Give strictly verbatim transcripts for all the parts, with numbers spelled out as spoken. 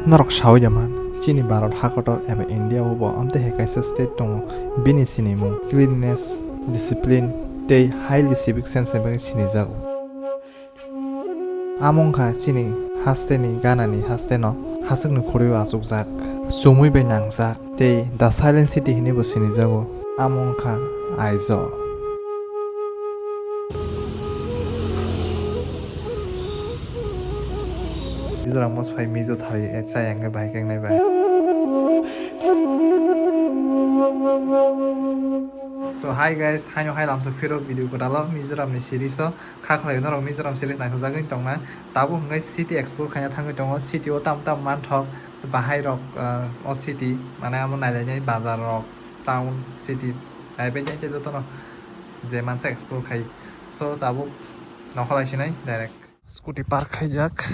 Norok saui da man, chini Bharat hakotor eba India o bo amtwi hai kaisa state tongo, bini sinimung cleanliness, discipline tei highly civic sense ni bagwi sinijago. Amo wngkha chini hasteni ganani hasteno haswkni khorwi achukjak, chumui bai nangjak tei The Silent City hinwi bo sinijago. Amo wngkha Aizawl. Mizoram mos phai Mizo thai, eh, chai ang khe bahai khe wngnai bai. So hi guys, haino hai lamsa phirok video kwtalo Mizoram ni series o kha khlai norok Mizoram series naithokjagwi tongna. Tabuk hwnkhe city explore khaina thangwi tongo, city o tam tam manthok bahai rok, ah, o city mane amo nailainai bazar rok, town, city naibainai khe jotono je mansa explore khai. So tabuk nokholai sinai direct. Scooty park khaijak.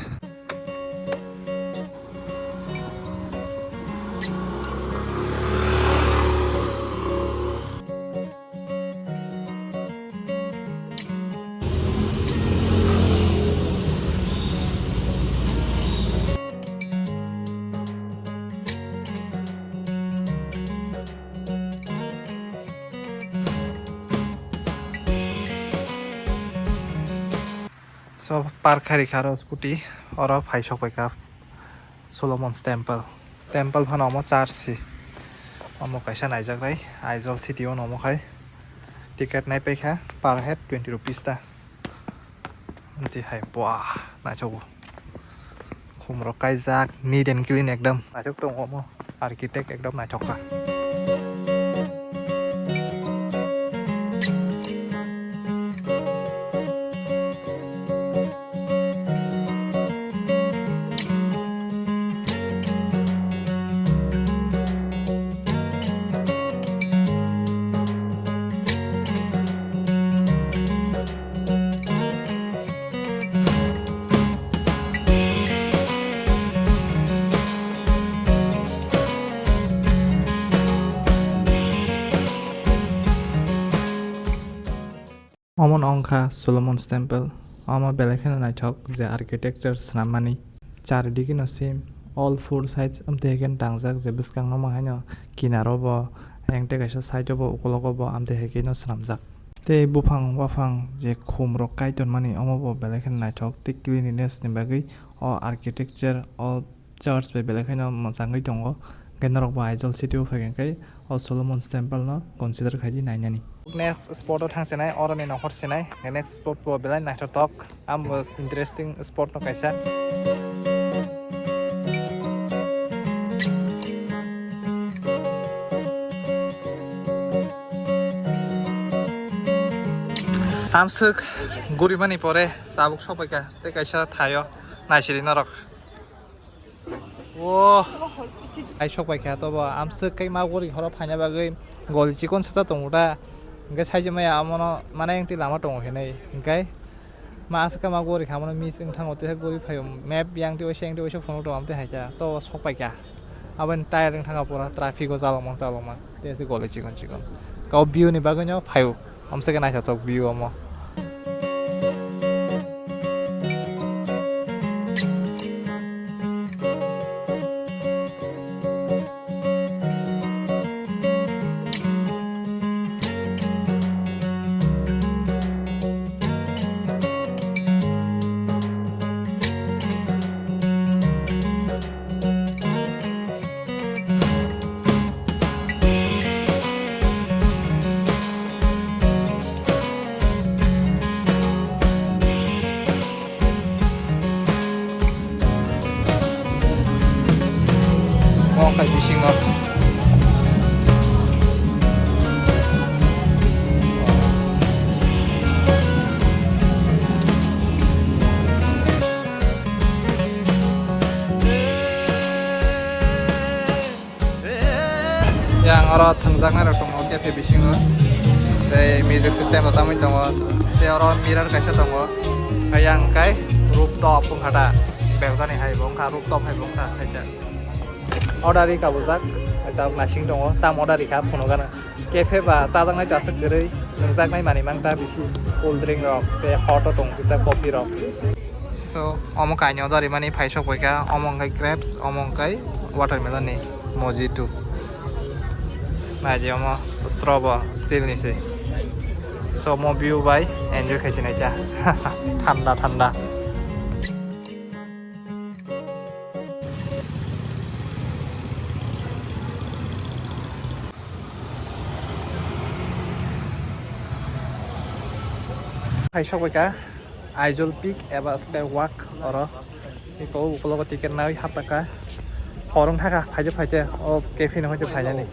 So, park khai rikha aro scooty, oro phai sok pai kha Solomon's Temple. Temple phano omo church si. Omo kaisa naijaknai, Aizawl city o omo khai. Ticket nai paikha per head twenty rupees ta. Amtwi hai, buah, naithok bo. Khum rok kaijak, neat and clean ekdam. Naithok tongo omo, architect ekdam naithok kha. Omo no wngkha Solomon's Temple. Omo belai kheno naithok je architecture swnammani. Chardikeno same all four sides amtwi hai khe tangjak je bwskang no omo haino kinaro bo, engte kaisa side o bo, ukologo bo amtwi hai khe no swnamjak. Tei buphang waphang je khum rok kai tonmani omo bo belai kheno naithok tei cleanliness ni bagwi o architecture o church bai belai kheno mwchangwi tongo. Hwnkhe norok bo Aizawl city o phaikha khe o Solomon's Temple no consider khaidi nainani. Next spot o thang sinai, oroni nokhor sinai. Next spot bo belai naithotok, amo interesting spot no kaisa. Amswk gurimani pore tabuk sopaikha tei kaisa thaio naisiri norok. O, ai sok pai kha to bo, amswk kai ma gori horo phaina bagwi goli chikon sacha tongo ta. Hwnkhe saijak maya amono mane engti lama tongo hinwi. Hwnkhe ma aswk ma gori kha, amono miss wng thango, tei gori phaio map yang tei waisa yang tei waisa phone tongo, amtwi hai kha to sok pai kha. Aboni tire wng thangkha pura traffic o chalokma chalokma. Tei se goli chikon chikon. Kau view ni bagwi no phaio. Amswk khe naithotok view omo. Wngkha bisingo. Yang oro thwngjaknai rok tongo cafe bisingo. Tei music system rok tamwi tongo. Tei oro mirror kaisa tongo. Yang kai rooftop wngkha ta. Balcony hai bo wngkha, rooftop hai bo wngkha kaisa. Order ri kabujak, tabuk naising tongo. Tam order ri kha phunukgana. Cafe ba chajaknai to aswk kwrwi, nungjaknai manwi mangta bisi, cool drink rok tei hot o tongo kisa coffee rok. So, omo kainwi order rimani phai sok bai kha, omo wngkha grapes, omo wngkha watermelon ni mojito. Naidi omo straw bo steel ni se. So, omo view bai enjoy khai sinai cha. Thanda, thanda. Phai sok bai kha. Aizawl Peak eba Skywalk oro. Iko ukologo ticket nawi hapta kha. Hor wng thaka phaide phaide o cafe no hoite phainani.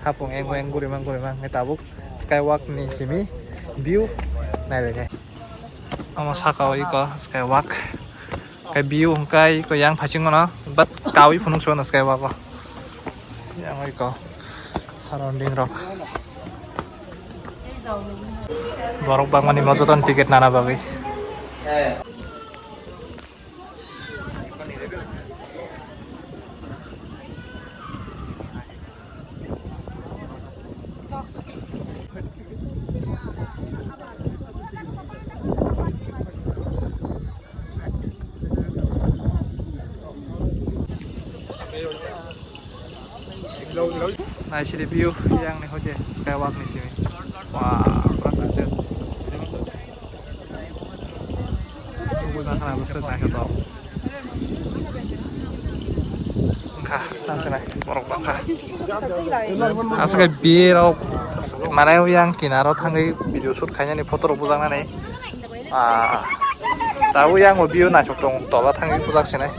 Hapung eng eng gurima gurima wngkhe tabuk Skywalk ni simi view nailainai. Omo saka o iko Skywalk. Khe view hwnkhe iko yang phaisingo no, but kawi phunuk suno Skywalk o. Yang iko surrounding rok. Borok bangmani mo jotono ticket nana bagwi. Naisidi view yang ni hoje Skywalk ni simi. Wah, pura kacil. Tunggu na khana bwswk naikhe to. Wngkha, tang se nai, borok bangkha. Aswk khe birok mane yang kinaro thangwi video shoot khainani photo rok bujaknani. Ah, tabuk yang o view naithok tong tola thangwi bujak sinai.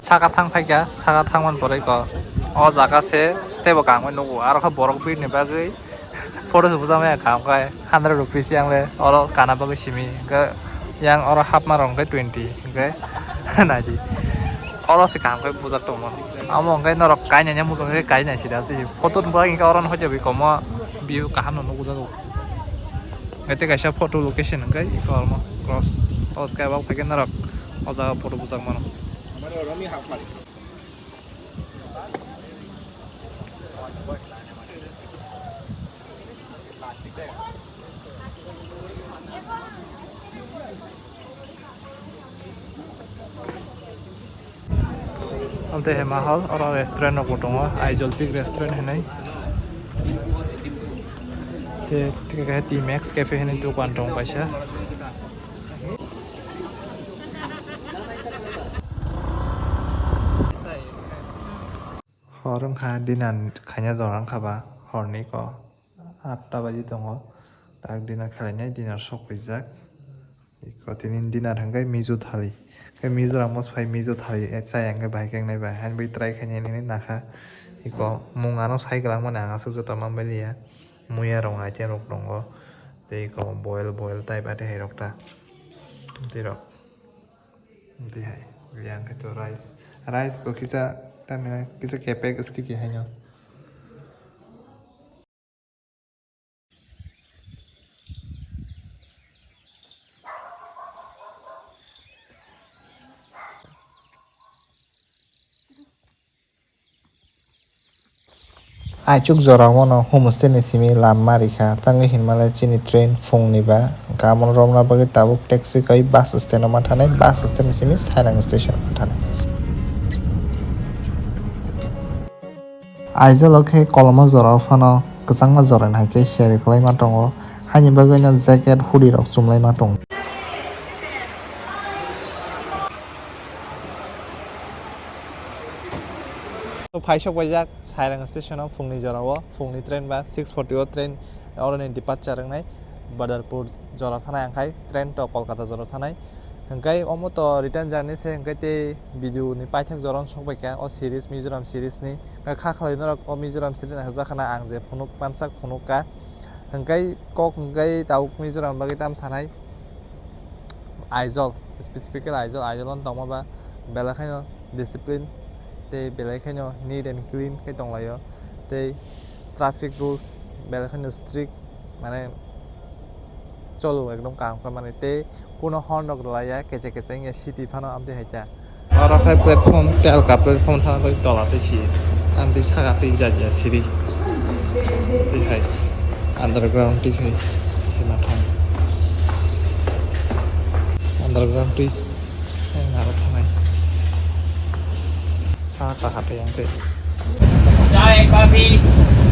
Saka thang phaikha, saka thangmani pore kok o jaga se teibo kangmani nugo, aro khe borok birni bagwi photo se bujak maya kaham khe hundred rupees yang le oro kana bagwi simi, hwnkhe yang oro hapma rok hwnkhe twenty, hwnkhe naidi oro se kaham khe bujak tongmani. Amo hwnkhe norok kainani mujung khe kainai sida se photo ni bagwi hwnkhe oro no hoijabi komo view kaham no nukjago. Hwnkhe tei kaisa photo location hwnkhe iko omo cross. O Skywalk phaikhe norok o jaga photo bujak mano. Amtwi hai mahal, oro restaurant rok bo tongo, Aizawl Peak Restaurant hinwi. Tei, tei kaisa T Max Cafe hinwi dokan tongo kaisa. Hor wngkha, dinner khaina jora wngkha ba, horni ko atta baji tongo, tak dinner khlainai, dinner sok phaijak. Iko tini dinner hwnkhe Mizo thali. Khe Mizoram o phai Mizo thali, eh, chaya hwnkhe bahai khe wngnai bai. Haini bagwi try khainai nini nakha. Iko mung ano sai kwlangmani ang aswk joto manbailiya. Muya rok, aitya rok tongo. Tei iko boil, boil type ate hai rok ta. Tei rok. Tei hai. Yang khe to rice. Rice bo kisa tamina kisa kepek sticky haino. Aichuk jora o no homestay ni simi lama rikha, tangwi hinmale chini train phung ni ba, hwnkhe amo romna bagwi tabuk taxi kai bus stand o ma thanai, bus stand ni simi Sairang station o ma thanai. Aizawl o khe koloma jora o phano kwchangma jora ni hai khe seri kwlai ma tongo, haini bagwi no jacket, hoodie rok chumlai ma tongo. Phaisok paijak Sairang station o phungni jora o, phungni train ba six forty o train oroni departure wngnai, Badarpur jora thanai, angkhai train to Kolkata jora thanai. Hwnkhe omo to return journey se, hwnkhe tei video ni paithak jora wng sok bai kha o series, Mizoram series ni. Hwnkhe kha khlai norok o Mizoram series naithok jak khana ang je phunuk mansak phunuk kha. Hwnkhe kok hwnkhe tabuk Mizoram bagwi tam sanai Aizawl, specifically Aizawl, Aizawl o tongma ba belai khaino discipline tei belai khaino neat and clean khe tonglaio tei traffic rules belai khaino strict, mane cholo ekdom kaham khe mani tei Kuno horn rok rwlaiya, keche keche wngya city phano amtwi hai khe. Oro khe platform, telka platform thangna bagwi tola tei si. Amtwi saka twi jat ya siri. Twi hai underground twi khai sima thang. Underground twi naro thangnai. Saka hatai ang tei. Chai, coffee.